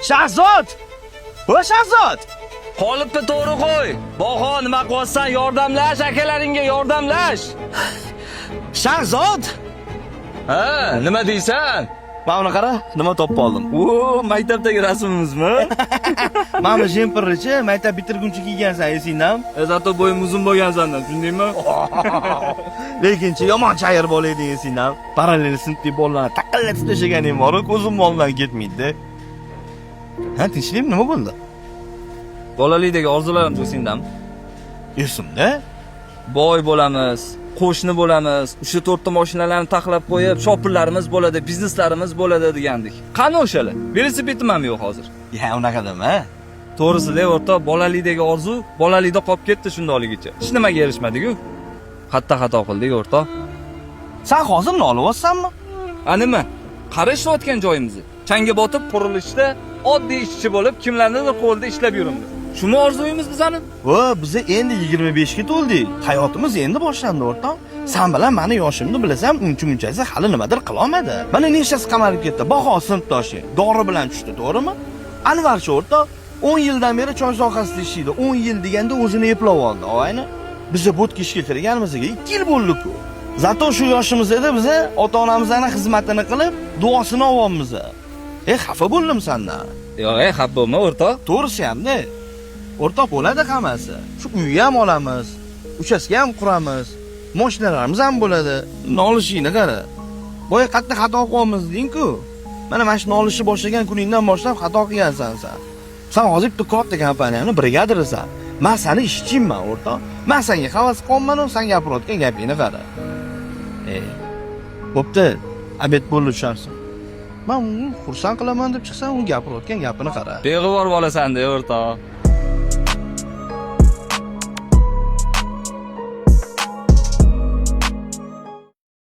Shahzod! O Shahzod! Qolipni to'g'ri qo'y. Boho, nima qilyapsan? Yordamlash akalaringga, yordamlash. Shahzod! Ha, nima deysan? Mana buni qara, nima topib oldim. O, maktabdagi rasmimizmi? Mana bu jempernichi maktab bitirguncha kiygansan, esingdami? Zato bo'yim uzun bo'lgan sandan, tushundingmi? Lekinchi yomon chayir bola eding, esingdami? Parallel sinfdagi bolalarni taqillatib tashlaganing bor, ko'zim oldidan ketmaydi. Ha, tinchlikmi, nima bo'ldi? Bolalikdagi orzularimiz esingdami? Esimda. Boy bo'lamiz, qo'shni bo'lamiz, o'sha to'rtta mashinalarni taxlab qo'yib, shopirlarimiz bo'ladi, bizneslarimiz bo'ladi degandik. Qani o'shalar? Velosipedim ham yo'q hozir. Ya, unaqa dema. To'g'risi-da, o'rtoq, bolalikdagi orzu bolalikda qolib ketdi shundoqligicha. Hech nimaga erishmadik-ku. Xato xato qildik, o'rtoq. San hozir nolyapsanmi? A nima? Qara ishlayotgan joyimizni. Changga botib qurilishda oddiy ishchi bo'lib, kimlarnidir qo'lida ishlab yuribmiz. Shumi orzuyimiz bizani? Va biza endi 25 ga to'ldik. Hayotimiz endi boshlandi, o'rtoq. San bilan mani yoshimni bilasan, uncha munchasi hali nimadir qilolmadi. Mana nechtasi qamalib ketdi. Baho sinfdoshi dori bilan tushdi, to'g'rimi? Anvarchi o'rtoq 10 yildan beri choy sohasida ishlaydi. 10 yil deganda o'zini eplab oldi, og'ayni. Biza bo'tqa ishga kirganimizga 2 yil bo'ldi-ku. Zato shu yoshimizda biza ota-onamizning xizmatini qilib, duosini olyapmiz. E, xafa bo'ldim sandan. Yo'q, ey, xafa bo'lma, o'rtoq. To'g'risi hamda. O'rtoq bo'ladi hammasi. Shu uyni ham olamiz, uchastka ham quramiz, mashinalarimiz ham bo'ladi. Nolishingni qara. Boya qayerda xato qilyapmiz deding-ku. Mana shu nolishni boshlagan kuningdan boshlab xato qilgansan san. San hozir bitta katta kompaniyani brigadirisan. Men seni ishchingman, o'rtoq. Men senga havas qilyapman, san gapirayotgan gapingni qara. E, bo'pti. Обед bo'ldi, tusharsan. Men uni xursand qilaman deb chiqsam, u gapirayotgan gapini qara. Beg'ubor bolasan-da, o'rtoq.